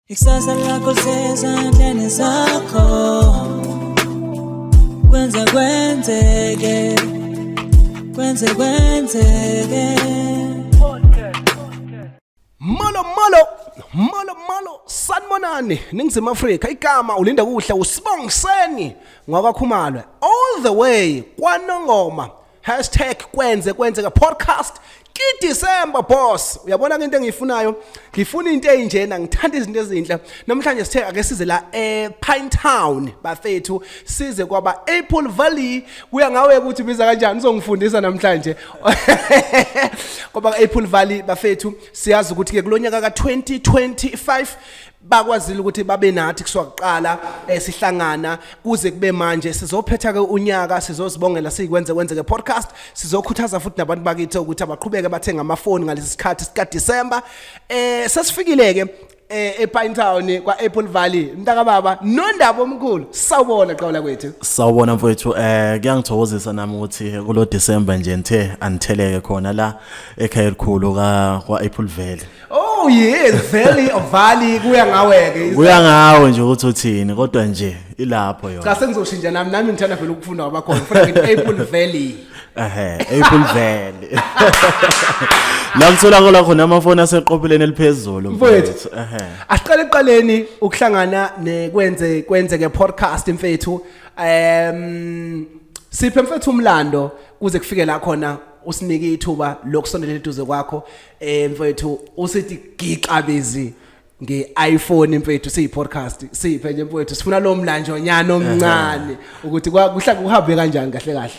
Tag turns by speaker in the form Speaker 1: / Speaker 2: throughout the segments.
Speaker 1: Ikusasa lakho lisezandleni zakho. Kwenze kwenzeke, kwenze kwenzeke.
Speaker 2: Molo molo molo molo, sanibonani Ningizimu Afrika. Igama ulinda kuhle uSibongiseni ngwakwaKhumalo, all the way kwaNongoma, #KwenzeKwenzeka podcast ki December. Boss, uyabona ke, into engiyifunayo, ngifuna into enjena, ngithanda izinto ezinhle. Namhlanje sithe ake size la e Pinetown bafethu, size kwaba Apple Valley. Kuya ngawe ukuthi biza kanjani, uzongifundisa namhlanje kwaba Apple Valley bafethu. Siyazi ukuthi ke kulonyaka ka2025 bakwazile ukuthi babe nathi kusuka kuqala sihlangana kuze kube manje. Sizophetha ke unyaka, sizozibongela siKwenze Kwenzeke podcast. Sizokhuthaza futhi nabantu bakithi ukuthi abaqhubeke bathenga amafoni ngalesi sikhathi sika December. Sesifikile ke ePinetown kwa Apple Valley. Mntaka baba nondaba omkhulu, sawubona qawula kwethu.
Speaker 3: Sawubona mfowethu, kuyangithokozisa nami ukuthi kulo December nje nithe anitheleke khona la ekhaya elikhulu ka kwa Apple Valley.
Speaker 2: Oh yes, Valley of Valley, kuya ngawe ke.
Speaker 3: Kuya ngawe nje ukuthi uthini, kodwa nje ilapho yona.
Speaker 2: Cha, sengizoshintsha nami ngithanda vele ukufunda kwabakhona, ngifuna ngithi Apple Valley.
Speaker 3: Ehe, Apple Valley. La kutholakala khona amafoni aseqopheleni eliphezulu.
Speaker 2: Mfowethu.
Speaker 3: Ehe.
Speaker 2: Asiqale ekuqaleni ukuhlangana neKwenze Kwenzeke podcast mfethu. Siphe mfethu umlando kuze kufike la khona usinike ithuba lokusondela eduze kwakho. Mfethu, usithi gixabezi nge-iPhone mfethu, siyi podcast. Siphe nje mfethu, sifuna lo mlanjo nyana omncane ukuthi kuhla kuhambe kanjani kahle kahle.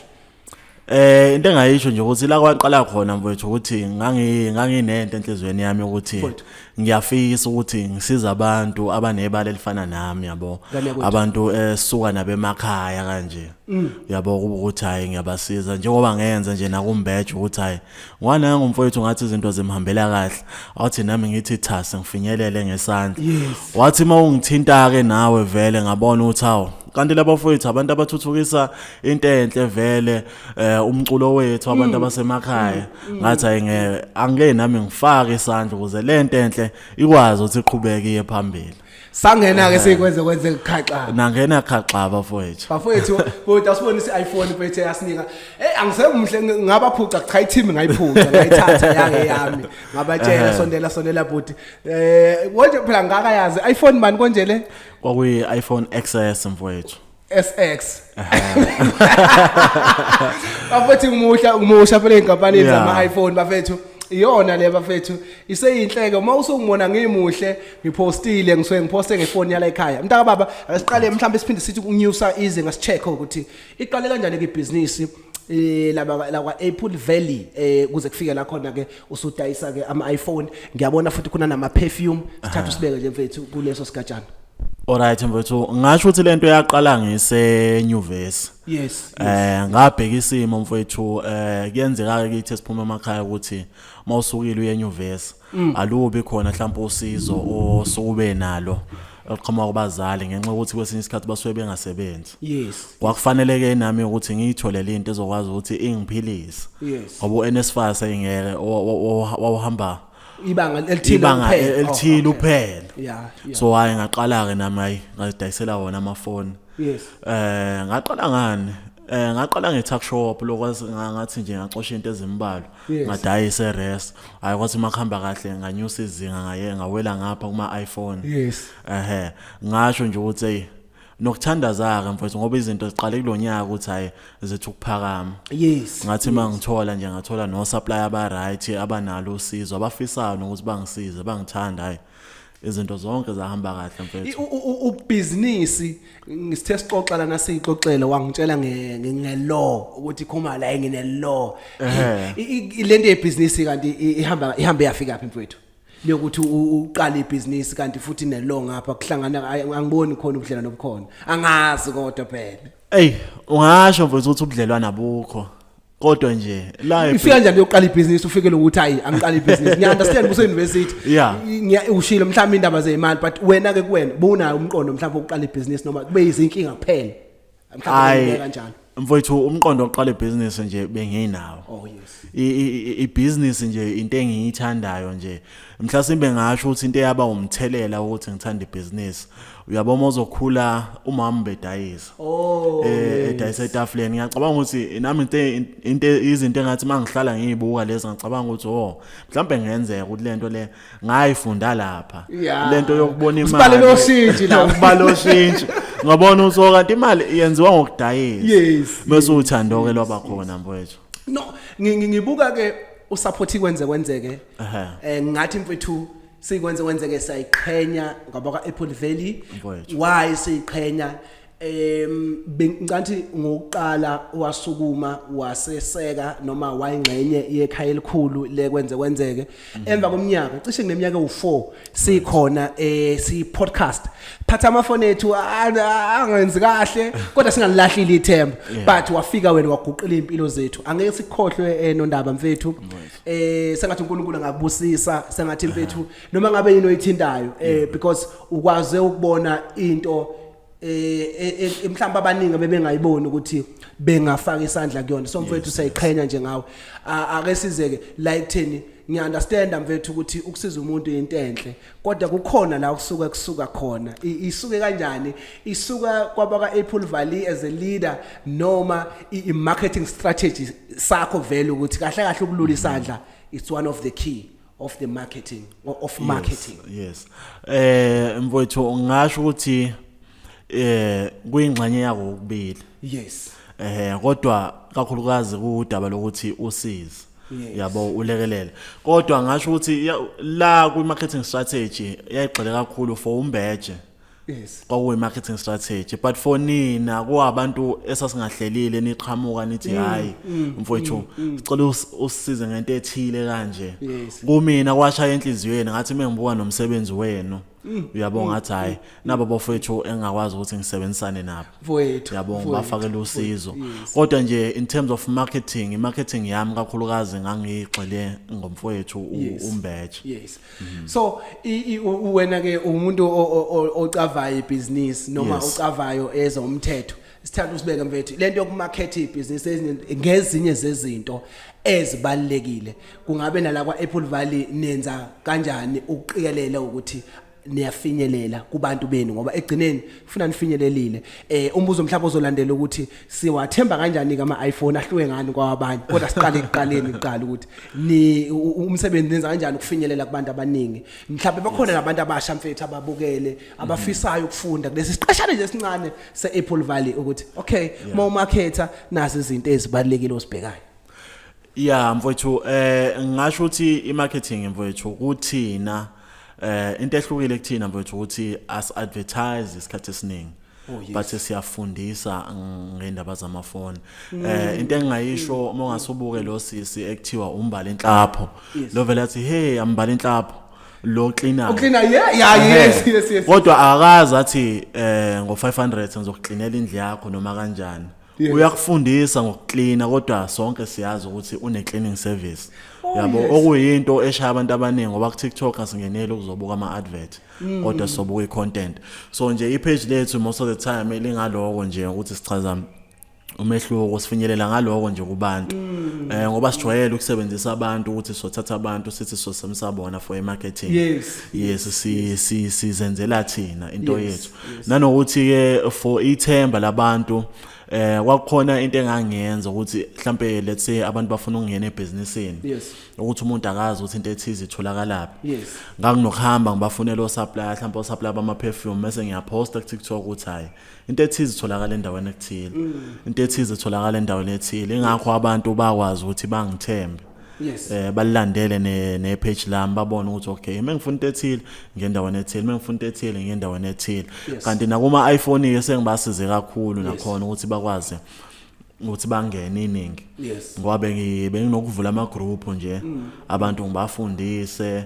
Speaker 3: Into engayisho nje ukuthi la kwaqala khona mfowethu ukuthi nganginento enhlizweni yami ukuthi
Speaker 2: Mfowethu.
Speaker 3: Ngiyafisa ukuthi ngisize abantu abanebala elifana nami, yabo.
Speaker 2: Ngane kwethu.
Speaker 3: Abantu esuka nabemakhaya kanje, yabo, kuba ukuthi hayi, ngiyabasiza njengoba ngenza nje nakumbeje ukuthi hayi, ngwana ngumfowethu, ngathi izinto zimhambela kahle, athi nami ngithi thase ngifinyelele ngesandla. Wathi uma ungithinta ke nawe vele ngabona ukuthi hawu, kanti laba fowethu abantu abathuthukisa into enhle vele, umculo wethu, abantu abasemakhaya. Ngathi hayi, ngeke, angeke nami ngifake isandla ukuze lento enhle ikwazi ukuthi iqhubeke iye phambili.
Speaker 2: Sangena ke siKwenze Kwenzeke khaxa.
Speaker 3: Nangena khaxa bafowethu.
Speaker 2: Bafowethu, futhi asibonise i-iPhone mfethu yasinika. Angisemuhle, ngabaphuca. Cha, i-team ngayiphuca, ngayithatha yange yami. Ngabatshela, sondela, sondela bhuti. Konje phela ngakayazi iPhone mani konje le?
Speaker 3: Kwakuyi iPhone XS mfowethu.
Speaker 2: SX. Bafethu, ngimuhla umusha phela einkampanini zama iPhone bafethu. Iyona le bafethu iseyinhleke uma usungibona ngimuhle, ngipostile, ngisuke ngiposte ngefoni yala ekhaya. Mntaka baba, ake siqale mhlawumbe siphinde sithi ukunyusa izinga, sicheck ukuthi iqale kanjani ke ibhizinisi laba la kwa Apple Valley kuze kufike la khona ke usudayisa ke ama iPhone. Ngiyabona futhi khona nama perfume. Sithatha usibeke nje mfethu kuleso sigatshana.
Speaker 3: Alright mfowethu, ngasho ukuthi lento yaqala ngise nyuvesi. Ngabheka isimo mfowethu, kuyenzeka ke kithi esiphuma emakhaya ukuthi mawusukile uye enyuvesi alubi khona mhlawumbe usizo osukube nalo oluqhamuka kubazali ngenxa yokuthi kwesinye isikhathi basuke bengasebenzi. Kwakufanele ke nami ukuthi ngiyitholele into ezokwazi ukuthi ingiphilise. Ngoba uNSFAS ayingeke, wawuhamba
Speaker 2: ibanga elithile
Speaker 3: ibanga
Speaker 2: kuphela.
Speaker 3: Elithile
Speaker 2: Oh, okay.
Speaker 3: kuphela. So hayi, ngaqala ke nami, hayi, ngazidayisela wona amafoni. Ngaqala ngani? Ngaqala nge-tuck shop lokwazi ngathi nje ngacosha into ezimbalwa. Ngadayisa eres. Hayi, kwathi makuhamba kahle nganyusa izinga, ngaye ngawela ngapha kuma iPhone. Ehhe, ngasho nje ukuthi hey, nokuthandaza ke mfowethu, ngoba izinto ziqale kulonyaka ukuthi hayi, zithi ukuphakama. Ngathi mangithola nje, ngathola no supplier aba right, abanalo usizo, abafisayo nokuthi bangisize, bangithanda, hayi, izinto zonke zahamba kahle mfethu.
Speaker 2: Ubhizinisi ngisithe sixoxa lana, siyixoxele, wangitshela nge-law ukuthi khuma la ngine law. Lento yebhizinisi kanti ihamba ihambe yafika phi mfethu, lokuthi uqale ibhizinisi kanti futhi ne-law ngapha kuhlangana? Angiboni khona ubudlelwano obukhona, angazi kodwa phela.
Speaker 3: Ey, ungasho mfethu ukuthi ubudlelwana abukho. Kodwa nje la
Speaker 2: Ifika kanjani yokuqala ibhizinisi, ufikele ukuthi hayi, angiqala ibhizinisi? Ngiya understand use university. Ushilo mhlawumbe indaba zeyimali, but wena ke kuwena bunayo umqondo mhlawumbe ukuqala ibhizinisi noma kube izinkinga kuphela mhlawumbe
Speaker 3: Hhayi.
Speaker 2: ngibeka kanjalo?
Speaker 3: Mfowethu, umqondo wokuqala ibhizinisi nje benginawo.
Speaker 2: Oh yes.
Speaker 3: Ibhizinisi nje into engiyithandayo nje. Mhlasimbe ngasho ukuthi into eyaba umthelela ukuthi ngithanda ibhizinisi, uyabo, uma uzokhula umama bedayisa, edayisa etafuleni, ngiyacabanga ukuthi nami into izinto engathi mangihlala ngiyibuka lezi, ngicabanga ukuthi, oh, mhlawumbe ngenzeka ukuthi lento le ngayifunda lapha, lento yokubona imali.
Speaker 2: Usibalele oshintshi
Speaker 3: la. Ukubala oshintshi, ngabona ukuthi, oh, kanti imali yenziwa ngokudayisa. Bese uthando ke lwaba khona, mfowethu.
Speaker 2: No, ngibuka ke usupport kwenze kwenzeke. Ngathi, mfethu, sikwenze kwenzeke, sayiqhenya ngoba ka Apple Valley.
Speaker 3: Mfowethu.
Speaker 2: Why siyiqhenya? Bengicathi ngokuqala wasukuma waseseka noma wayingxenye yekhaya elikhulu lekwenze kwenzeke. Emva kweminyaka, cishe kuneminyaka ewu4 sikhona, si podcast, phatha amafoni ethu angenzi kahle, kodwa singalilahlile ithemba. But wafika wena, waguqila impilo zethu. Angeke sikukhohlwe, Nondaba mfethu. Sengathi uNkulunkulu angakubusisa, sengathi, mfethu, noma ngabe yini oyithintayo, because ukwaze ukubona into mhlawumbe abaningi bebengayiboni ukuthi bengafaka isandla kuyona. So mfethu, siyayiqhenya nje ngawe. Ake sizeke la ekutheni ngiya-understand, mfethu, ukuthi ukusiza umuntu into enhle, kodwa kukhona la kusuka kusuka khona. Isuke kanjani? Isuka kwabaka Apple Valley as a leader noma i-marketing strategy sakho vele, ukuthi kahle kahle ukulula isandla, it's one of the key of the marketing or of marketing?
Speaker 3: Yes, mfowethu, ngisho ukuthi kuyingxenye yako okubili. Kodwa kakhulukazi kudaba lokuthi usize, yabo, ulekelele. Kodwa ngasho ukuthi la kwi marketing strategy yayigxile kakhulu for umbeje. Kwakuyi marketing strategy, but for nina kuwabantu esasingahlelile, niqhamuka nithi, "Hayi mfowethu, sicela usisize ngento ethile kanje." Kumina kwashaya enhliziyweni, ngathi mengibuka nomsebenzi wenu, uyabo, ngathi, "Hayi, nabo bafowethu engakwazi ukuthi ngisebenzisane nabo."
Speaker 2: Mfowethu.
Speaker 3: Yabo,
Speaker 2: Mfowethu.
Speaker 3: ngibafakele usizo. Kodwa nje in terms of marketing, i-marketing yami kakhulukazi ngangiyigxile ngomfowethu uMbeje.
Speaker 2: Yes. So wena ke umuntu ocavayo ibhizinisi noma ocavayo ezomthetho. Sithanda usibeke, mfethu, lento yokumarket ibhizinisi ngezinye zezinto ezibalekile. Kungabe nala kwa Apple Valley nenza kanjani ukuqikelela ukuthi niyafinyelela kubantu benu, ngoba egcineni kufuna nifinyelelile? Umbuzo mhlawumbe ozolandela ukuthi siwathemba kanjani ke ama iPhone, ahluke ngani kwabanye? Kodwa siqale ekuqaleni kuqala ukuthi ni umsebenzi nenza kanjani ukufinyelela kubantu abaningi. Mhlawumbe bakhona nabantu abasha, mfethu, ababukele, abafisayo ukufunda kulesi siqeshana nje esincane se-Apple Valley ukuthi, okay, uma umarketer, nazi izinto ezibalekile osibhekayo.
Speaker 3: Ya mfowethu, ngisho ukuthi i-marketing, mfowethu, kuthina into ehlukile kuthina, mfowethu, ukuthi as advertise isikhathi esiningi, but siyafundisa ngendaba zamafoni. Into engingayisho, uma ungasubuke lo sisi ekuthiwa umbali inhlapho, lo vele athi, "Hey, ambali inhlapho lo cleaner."
Speaker 2: Ucleaner, yeah, yes.
Speaker 3: Kodwa akazi athi ngo 500 ngizokuklinela indlu yakho noma kanjani. Uyakufundisa ngokuklina, kodwa sonke siyazi ukuthi une cleaning service, yabo, okuyinto eshaya abantu abaningi, ngoba ku TikTok asingeneli ukuzobuka ama advert, kodwa sizobuka i-content. So nje i-page lethu most of the time lingaloko nje ukuthi sichaza umehluko, sifinyelela ngaloko nje kubantu, ngoba sijwayele ukusebenzisa abantu, ukuthi sothatha abantu sithi sosebenzisa bona for i-marketing. Yes, si si sizenzela thina into yethu. Nanokuthi ke for ithemba labantu, kwakukhona into engangiyenza ukuthi mhlambe, let's say, abantu bafuna ukungena ebhizinisini, ukuthi umuntu akazi ukuthi into ethize itholakalaphi, nganginokuhamba ngibafunela osupplier, mhlawumbe osupplier bama perfume, bese ngiyaposta ku TikTok ukuthi, hayi, into ethize itholakala endaweni ekuthile, into ethize itholakala endaweni ethile. Ingakho abantu bakwazi ukuthi bangithembe, balilandele ne page lami, babone ukuthi, okay, mengifuna into ethile ngendaweni ethile, mengifuna into ethile ngendaweni ethile. Kanti nakuma iPhone ke sengibasize kakhulu nakhona ukuthi bakwazi ukuthi bangene iningi, ngoba benginokuvula ama group nje, abantu ngibafundise.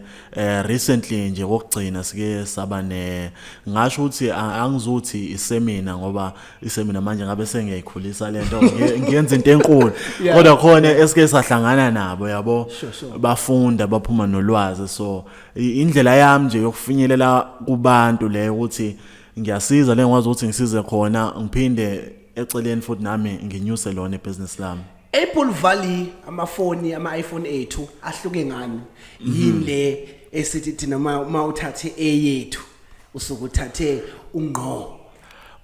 Speaker 3: Recently nje kokugcina sike saba ne, ngasho ukuthi angizuthi iseminar, ngoba iseminar manje ngabe sengiyayikhulisa lento, ngiyenza into enkulu, kodwa khona esike sahlangana nabo, yabo, bafunda, baphuma nolwazi. So indlela yami nje yokufinyelela kubantu leyo, ukuthi ngiyasiza le ngikwazi ukuthi ngisize khona, ngiphinde eceleni futhi nami nginyuse lona ibhizinisi lami.
Speaker 2: Apple Valley, amafoni, ama iPhone ethu ahluke ngani? Yini le esithi thina ma uthathe eyethu usuke uthathe ungqo?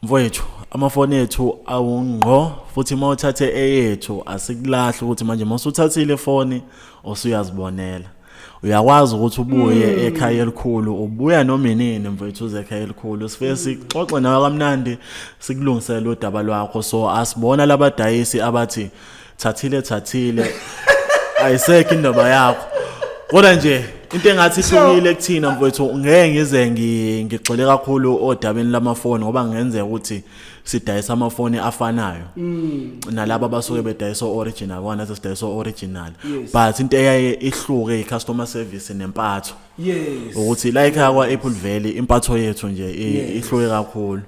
Speaker 3: Mfowethu, amafoni ethu awungqo, futhi uma uthathe eyethu asikulahli ukuthi manje uma usuthathile ifoni usuyazibonela. Uyakwazi ukuthi ubuye ekhaya elikhulu, ubuya noma inini mfowethu, uze ekhaya elikhulu, sifike sixoxe nawe kamnandi, sikulungisele udaba lwakho. So asibona labadayisi abathi thathile thathile, ayisekho indaba yakho. Kodwa nje into engathi ihlukile kuthina mfowethu, ngeke ngize ngigxile kakhulu odabeni lamafoni, ngoba kungenzeka ukuthi sidayisa amafoni afanayo nalabo abasuke bedayisa original, bona sesidayisa original. But into eyaye ihluke i-customer service nempatho, ukuthi la ekhaya kwa-Apple Valley impatho yethu nje ihluke kakhulu.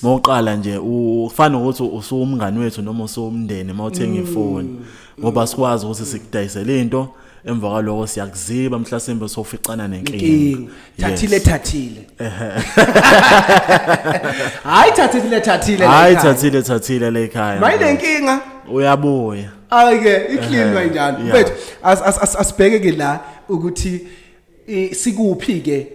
Speaker 3: Mawuqala nje kufana nokuthi usuwumngani wethu noma usuwumndeni mawuthenga ifoni, ngoba sikwazi ukuthi sikudayisele into, emva kwaloko siyakuziba mhlasimbe soficana nenkinga.
Speaker 2: Inkinga, thathile thathile, hayi, thathile thathile la
Speaker 3: Hayi,
Speaker 2: ekhaya.
Speaker 3: Thathile thathile la ekhaya.
Speaker 2: Mayinenkinga
Speaker 3: uyabuya.
Speaker 2: Hayi ke, i-clean kanjalo. Mfethu, asibheke ke la ukuthi sikuphi ke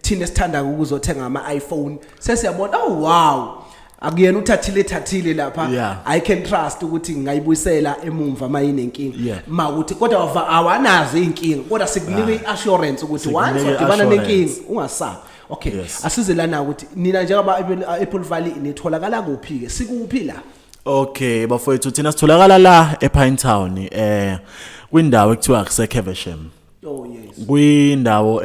Speaker 2: thina esithanda ukuzothenga ama iPhone. Sesiyabona, oh wow, akuyena uthathile thathile lapha. I can trust ukuthi ngingayibuyisela emumva mayinenkinga. Mawuthi kodwa awanazo inkinga, kodwa sikunika iassurance ukuthi once
Speaker 3: Sikunika
Speaker 2: wadibana
Speaker 3: i-assurance.
Speaker 2: nenkinga ungasabi. Okay. Asize lana ukuthi nina njengoba Apple Valley nitholakala kuphi ke, sikuphi la?
Speaker 3: Okay bafowethu, thina sitholakala la ePine Town, kwindawo ekuthiwa kuse Caversham.
Speaker 2: Oh yes.
Speaker 3: Kwindawo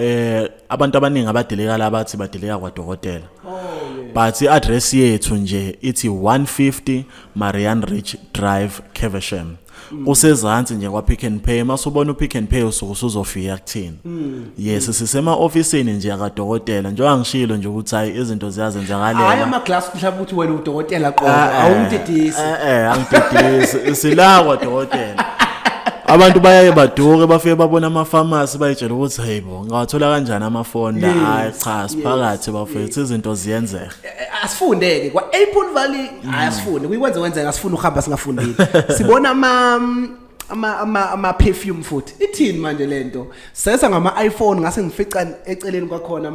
Speaker 3: abantu abaningi abadeleka la bathi badeleka kwadokotela.
Speaker 2: Oh yes.
Speaker 3: But i-address yethu nje ithi 150 Marian Ridge Drive, Caversham. Kusezansi nje kwa Pick n Pay. Masubona uPick n Pay usuke usuzofika kuthina. Yes, sisema officeini nje akadokotela. Njengoba ngishilo nje ukuthi hayi, izinto ziyazenzakalela.
Speaker 2: Hayi, ama glass, mhlawumbe ukuthi wena udokotela qobo, awumdidisi.
Speaker 3: Angididisi, sila kwadokotela. Abantu bayaye baduke, bafike babona ama-pharmacy, bayitshela ukuthi hey bo, ngawathola kanjani amafoni la? Hayi cha, siphakathi bafethu, izinto ziyenzeka.
Speaker 2: Asifundeke kwa Apple Valley, asifunde kuyikwenze kwenzeka, asifune uhamba singafundile. Sibona ama perfume futhi, ithini manje lento? Sesa ngama iPhone, ngase ngifica eceleni kwakhona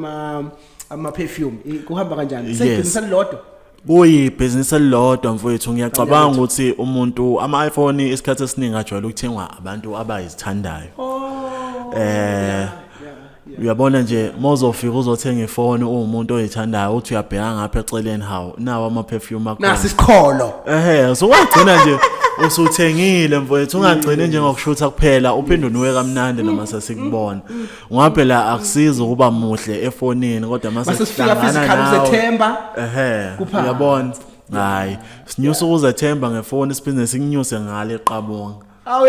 Speaker 2: ama perfume. Kuhamba kanjani? Sebenzisa lodwa.
Speaker 3: Kuyibhizinisi elilodwa mfowethu. Ngiyacabanga ukuthi umuntu ama-iPhone isikhathi esiningi ajwayele ukuthengwa abantu abayizithandayo. Uyabona nje mawuzofika uzothenga ifoni uwumuntu oyithandayo, uthi uyabheka ngapha eceleni, hawu, nawo ama-perfume akhona.
Speaker 2: Nasi isiqholo.
Speaker 3: Ehhe, so wagcina nje usuthengile mfowethu, ungagcini nje ngokushutha kuphela, uphinde unuke kamnandi noma sesikubona. Ngoba phela akusizi ukuba muhle efonini kodwa mase
Speaker 2: Mase sifika physical uzethemba. Kuphansi.
Speaker 3: Uyabona, hayi, sinyusa ukuzethemba ngefoni, siphinde sikunyuse ngale eqabunga.
Speaker 2: Awu.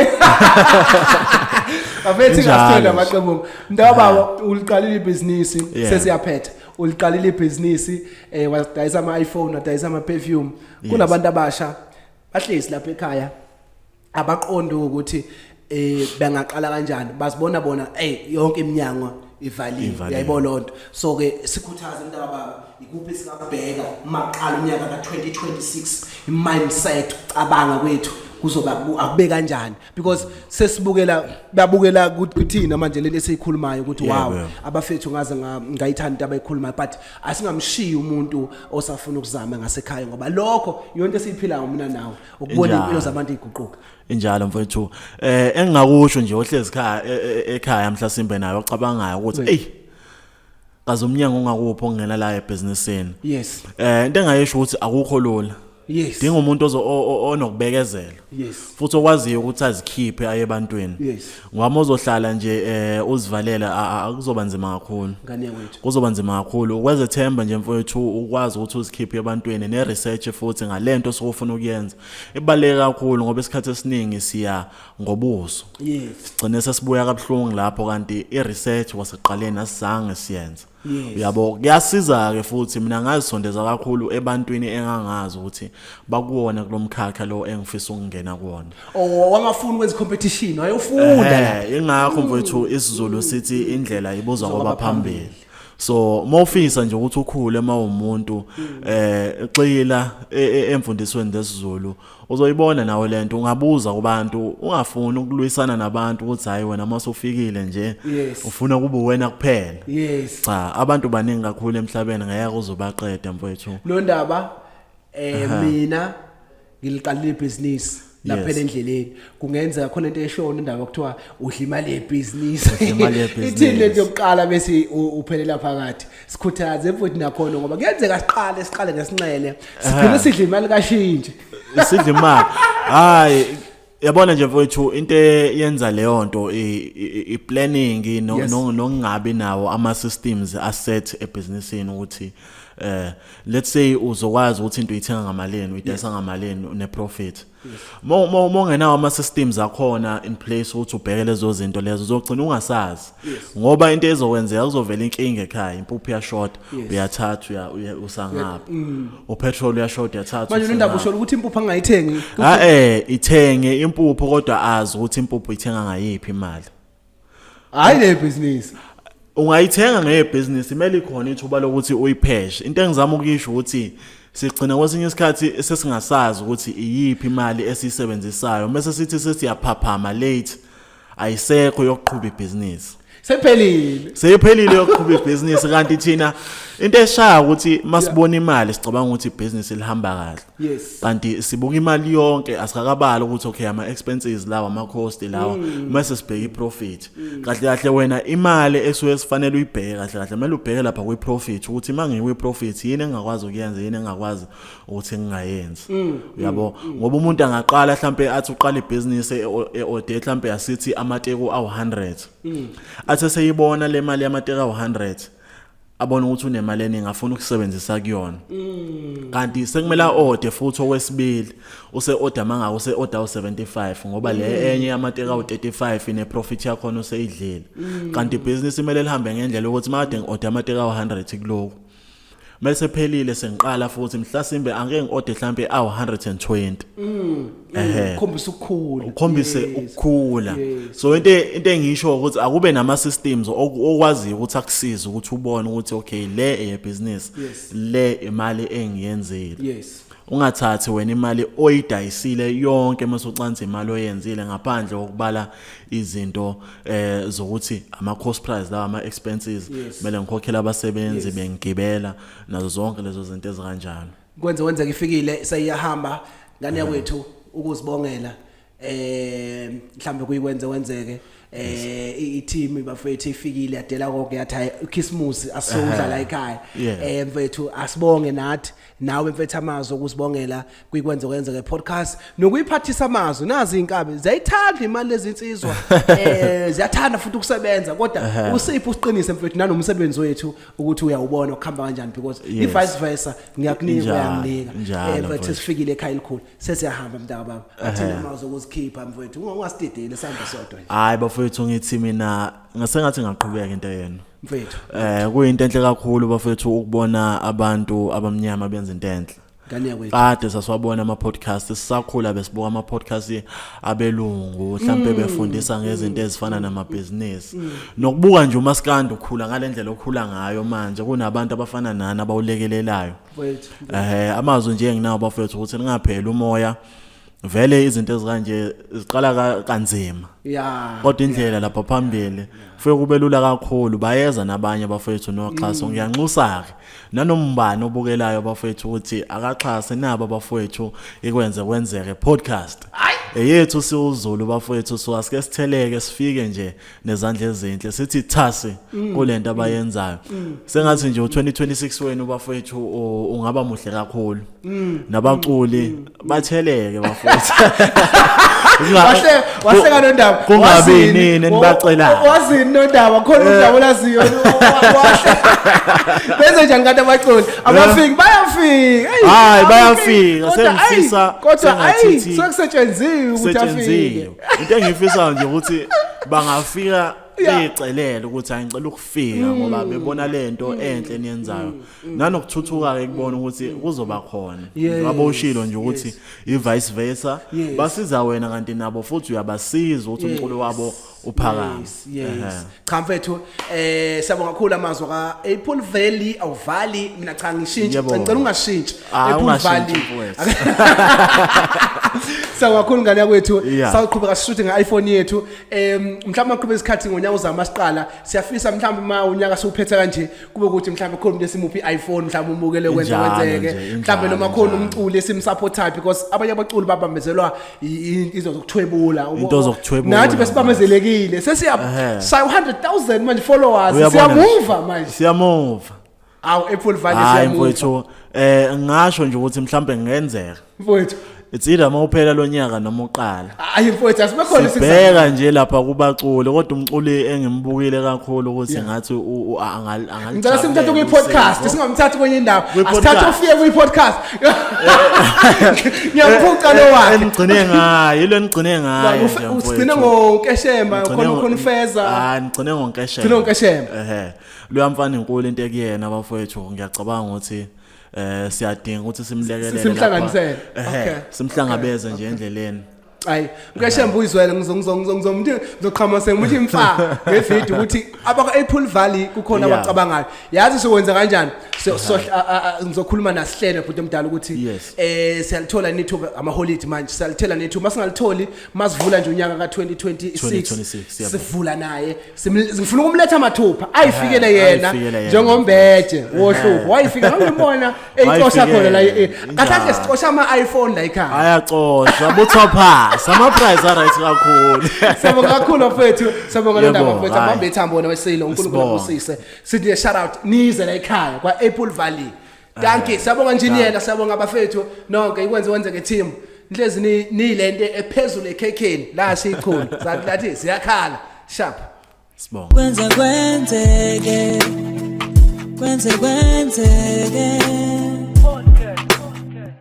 Speaker 2: Bafethu,
Speaker 3: Injalo
Speaker 2: ngasithola
Speaker 3: nje.
Speaker 2: amaqembu. Mntakababa, uliqalile ibhizinisi, sesiyaphetha. Uliqalile ibhizinisi, wadayisa ama iPhone, wadayisa ama perfume. Kunabantu abasha bahlezi lapha ekhaya abaqonda ukuthi bengaqala kanjani, bazibona bona yonke iminyango ivaliwe.
Speaker 3: Ivaliwe.
Speaker 2: Uyayibona lonto. So ke sikhuthaze mntakababa, ikuphi singakubheka maqala unyaka ka2026, mindset, ukucabanga kwethu kuzoba akube kanjani? Because sesibukela, babukela kuthina manje lento esiyikhulumayo ukuthi wow, abafethu ngaze ngayithanda into abayikhulumayo, but asingamshiyi umuntu osafuna ukuzama ngasekhaya, ngoba lokho yonke esiyiphilayo mina nawe, ukubona impilo zabantu iguquka.
Speaker 3: Injalo mfowethu. Engingakusho nje ohlezi ekhaya, ekhaya mhlasimbe nayo ocabangayo ukuthi hey, kaze umnyango ungakuphi ongena la ebhizinisini, into engayisho ukuthi akukho lula. Dinga umuntu ozo onokubekezela futhi okwaziyo ukuthi azikhiphe aye ebantwini, ngoba uzohlala nje uzivalela, akuzoba nzima kakhulu.
Speaker 2: Ngane yakwethu.
Speaker 3: Kuzoba nzima kakhulu. Ukwezethemba nje mfowethu, ukwazi ukuthi uzikhiphe ebantwini, ne-research futhi ngalento osufuna ukuyenza ibaluleke kakhulu, ngoba isikhathi esiningi siya ngobuso, sigcine sesibuya kabuhlungu lapho kanti i-research kwasekuqaleni asizange siyenze. Uyabo, kuyasiza-ke futhi. Mina ngazisondeza kakhulu ebantwini engangazi ukuthi bakuwona kulo mkhakha lo engifisa ukungena kuwona.
Speaker 2: Oh, wangafuni ukwenza competition, wayofunda la.
Speaker 3: Ingakho mfowethu isiZulu sithi indlela ibuzwa kwabaphambili. So mawufisa nje ukuthi ukhule mawumuntu, xila emfundisweni lesiZulu, uzoyibona nawe lento. Ungabuza kubantu, ungafuni ukulwisana nabantu ukuthi hayi, wena masufikile nje ufuna kube wena kuphela. Cha, abantu baningi kakhulu emhlabeni, ngeke uzobaqeda, mfowethu.
Speaker 2: Nondaba, mina ngiliqalile ibhizinisi laphela endleleni. Kungenzeka khona into eshona indaba kuthiwa udla imali yebhizinisi.
Speaker 3: Udla imali yebhizinisi.
Speaker 2: Ithini lento yokuqala bese uphelela phakathi? Sikhuthaze futhi nakhona, ngoba kuyenzeka siqale ngesinxele, sigcine sidla imali kashintshi.
Speaker 3: Isidla imali. Hayi, yabona nje mfowethu, into eyenza leyo nto i-planning nokungabi nawo ama systems aset ebhizinisini, ukuthi let's say uzokwazi ukuthi into uyithenga ngamalini, uyidayisa ngamalini, une profit. Mo mongenawo ama systems akhona in place ukuthi ubheke lezo zinto lezo, uzogcina ungasazi, ngoba into ezokwenzeka, kuzovela inkinga ekhaya, impuphu iyashota, uyathatha usangapha, upetrol uyashota, uyathatha.
Speaker 2: Manje nondaba,
Speaker 3: usangapha.
Speaker 2: Usho ukuthi impuphu angayithengi?
Speaker 3: Ha, ithenge impuphu, kodwa azi ukuthi impuphu ithenga ngayiphi imali.
Speaker 2: Hayi, le bhizinisi.
Speaker 3: Ungayithenga ngebhizinisi, imele ikhona ithuba lokuthi uyipheshe. Into engizama ukuyisho ukuthi sigcina kwesinye isikhathi sesingasazi ukuthi iyiphi imali esiyisebenzisayo, mase sithi sesiyaphaphama late, ayisekho yokuqhuba ibhizinisi.
Speaker 2: Sephelile.
Speaker 3: Seyiphelile yokuqhuba ibhizinisi. Kanti thina into eshaya ukuthi masibona imali sicabanga ukuthi ibhizinisi lihamba kahle, kanti sibuka imali yonke, asikakabali ukuthi okay, ama expenses lawa, ama cost lawa, mase sibheka iprofit. Kahle kahle wena imali esuke sifanele uyibheke, kahle kahle kumele ubheke lapha kwi profit, ukuthi mangiyi profit yini engakwazi ukuyenza, yini engakwazi ukuthi ngingayenzi, uyabo? Ngoba umuntu angaqala mhlambe athi uqala ibhizinisi, e-order mhlambe asithi amateki awu100, athi seyibona le mali yamateki awu100, abona ukuthi unemali eningi afuna ukusebenzisa kuyona, kanti sekumele a-order futhi okwesibili. Use-order mangaka, use-order u-75, ngoba le enye yamateki awu-35 ine profit yakhona useyidlile. Kanti ibhizinisi kumele lihambe ngendlela yokuthi makade ngi-order amateki awu-100 kuloku, mase phelile sengiqala futhi, mhlasimbe angeke ngi-order mhlambe awu-120. Ehhe.
Speaker 2: Ukhombisa ukukhula.
Speaker 3: Ukhombise ukukhula. So into engisho ukuthi akube nama systems okwaziyo ukuthi akusize ukuthi ubone ukuthi okay, le eyebusiness, le imali engiyenzile. Ungathathi wena imali oyidayisile yonke mase ucansa imali oyenzile, ngaphandle kokubala izinto zokuthi ama cost price lawa, ama expenses, kumele ngikhokhele abasebenzi, bengigibela, nazo zonke lezo zinto ezikanjalo.
Speaker 2: Kwenze wenzeka ifikile, seyiyahamba ngane yakwethu. Ukuzibongela mhlambe kuyikwenze wenzeke i-team bafethu ifikile, yadela konke, yathi hayi, uChristmas asizodla la ekhaya. Mfethu, asibonge nathi nawe mfethu, amazwi okuzibongela kuyikwenze kwenzeke podcast nokuyiphathisa amazwi. Nazi inkabi ziyayithanda imali lezinsizwa, ziyathanda futhi ukusebenza, kodwa usiphi usiqinise mfethu nanomsebenzi wethu ukuthi uyawubona ukuhamba kanjani, because i vice versa, ngiyakunika, uyanginika. Mfethu, sifikile ekhaya elikhulu, sesiyahamba mntaka baba. Athina amazwi okuzikhipha mfethu, ungasidideli, sihamba sodwa nje.
Speaker 3: Hayi bafethu, ngithi mina ngasengathi ngaqhubeka into yenu.
Speaker 2: Mfethu.
Speaker 3: Kuyinto enhle kakhulu bafethu ukubona abantu abamnyama benza into enhle.
Speaker 2: Ngane yakwethu.
Speaker 3: Kade sasiwabona ama podcast sisakhula, besibuka ama podcast abelungu mhlambe befundisa ngezinto ezifana namabhizinisi, nokubuka nje umaskandi ukhula ngalendlela okhula ngayo manje, kunabantu abafana nani abawulekelelayo.
Speaker 2: Mfethu.
Speaker 3: Amazwi nje enginawo bafethu ukuthi ningapheli umoya. Vele izinto ezikanje ziqala kanzima, kodwa indlela lapha phambili kufike kube lula kakhulu. Bayeza nabanye abafethu noxhaso. Ngiyanxusa ke nanombani obukelayo bafethu ukuthi akaxhase nabo abafethu ikwenze kwenzeke podcast eyethu siwuzulu bafethu. So asike sitheleke, sifike nje nezandla ezinhle, sithi thasi kulento abayenzayo. Sengathi nje u2026 wenu bafethu ungaba muhle kakhulu, nabaculi batheleke bafethu.
Speaker 2: Wahle wahleka nondaba.
Speaker 3: Kungabi
Speaker 2: Wazini?
Speaker 3: nini enibacelayo.
Speaker 2: Wazini nondaba? Khona udaba olaziyo? Wahle benze njani kanti abaculi? Abafiki, bayafika. Eyi,
Speaker 3: Hayi,
Speaker 2: abafiki.
Speaker 3: bayafika.
Speaker 2: Kodwa, ayi,
Speaker 3: Sengifisa
Speaker 2: kodwa ayi,
Speaker 3: sengathi
Speaker 2: sekusetshenziswe ukuthi afike.
Speaker 3: Setshenziwe. Into engiyifisayo nje ukuthi bangafika. Beyicelela ukuthi angicela ukufika ngoba bebona lento enhle eniyenzayo. Nanokuthuthuka ke kubona ukuthi kuzoba khona. Ngoba ushilo nje ukuthi i vice versa basiza wena kanti nabo futhi uyabasiza ukuthi umculo wabo uphakame.
Speaker 2: Yes. Cha mfethu, siyabonga kakhulu amazwi ka Apple Valley awuvali mina, cha, ngishintshe. Ngicela ungashintshi.
Speaker 3: Ah,
Speaker 2: Apple
Speaker 3: ungashintshi,
Speaker 2: Valley.
Speaker 3: Mfowethu.
Speaker 2: Siyabonga kakhulu, ngane yakwethu. Sawuqhubeka sishuthe nge-iPhone yethu. Mhlawumbe maqhubeka isikhathi ngonyaka uzama siqala. Siyafisa mhlawumbe ma unyaka siwuphethe kanje kube ukuthi mhlawumbe khona umuntu esimuphi i-iPhone, mhlawumbe umukele kwenze
Speaker 3: Injalo
Speaker 2: kwenzeke.
Speaker 3: nje,
Speaker 2: Mhlawumbe noma
Speaker 3: injalo,
Speaker 2: khona
Speaker 3: injalo.
Speaker 2: umculi esimsupportayo, because abanye abaculi babambezelwa izinto zokuthwebula.
Speaker 3: Into zokuthwebula.
Speaker 2: Nathi besibambezelekile. Sesiya shaya 100,000 manje followers.
Speaker 3: Uyabona nje.
Speaker 2: Siyamuva manje.
Speaker 3: Siyamuva.
Speaker 2: Awu, Apple Valley,
Speaker 3: Hayi
Speaker 2: siyamuva.
Speaker 3: mfowethu, ngisho nje ukuthi mhlambe ngenzeka
Speaker 2: Mfowethu.
Speaker 3: it's either mawuphela lo nyaka noma uqala.
Speaker 2: Hayi mfowethu, asibekhona.
Speaker 3: Sibheka nje lapha kubaculi, kodwa umculi engimbukile kakhulu ukuthi ngathi
Speaker 2: Ngicela simthathe kwi-podcast, singamthathi kwenye indawo.
Speaker 3: Kwi-podcast.
Speaker 2: Asithathe ufike kwi-podcast. Ngiyaphuca lo wakhe.
Speaker 3: Enigcine ngayo, yilo enigcine ngayo nje,
Speaker 2: Usigcine
Speaker 3: mfowethu.
Speaker 2: ngonkeshemba
Speaker 3: Ngigcine
Speaker 2: khona khona ufeza.
Speaker 3: Ah, ngigcine ngonkeshemba.
Speaker 2: Gcine ngonkeshemba.
Speaker 3: Ehe, loya mfana inkulu into ekuyena bafowethu, ngiyacabanga ukuthi siyadinga ukuthi simlekelele.
Speaker 2: Simhlanganisele.
Speaker 3: Ehe, simhlangabeze nje endleleni.
Speaker 2: Hayi, Nkeshemba, uyizwele, ngizo ngizo ngizo ngizomuntu ngizoqhamuka sengimuthi imfa ngevideo ukuthi abaka Apple Valley kukhona abacabangayo. Yazi sokwenza kanjani? So ngizokhuluma nasihlele futhi omdala ukuthi siyalithola nithuba ama holiday manje, siyalithela nethuba, masingalitholi masivula nje unyaka ka2026.
Speaker 3: 2026, yebo.
Speaker 2: Sivula naye. Ngifuna ukumletha mathupha ayifikele yena
Speaker 3: Ayifikele yena.
Speaker 2: njengombeje wohlupho wayifika, ngangibona eyicosha khona la.
Speaker 3: Wayifikela.
Speaker 2: Kahle kahle
Speaker 3: Injalo.
Speaker 2: sicosha ama iPhone la ekhaya.
Speaker 3: Ayacosha buthophasi, ama-price a-right kakhulu.
Speaker 2: Siyabonga kakhulu mfethu, siyabonga le ndaba, mfethu.
Speaker 3: Hhayi.
Speaker 2: Abambe ithambo wena wesilo, uNkulunkulu
Speaker 3: Sibonge.
Speaker 2: abusise. Sithi nje shout out, nize la ekhaya kwa Apple Valley. Dankie, siyabonga njiniyela, siyabonga abafethu nonke, ikwenze wenzeke team. Nhlezi ni nilento ephezulu ekhekheni la siyichulu zathi lathi siyakhala sharp.
Speaker 3: Sibonge.
Speaker 1: Kwenze kwenzeke, kwenze kwenzeke.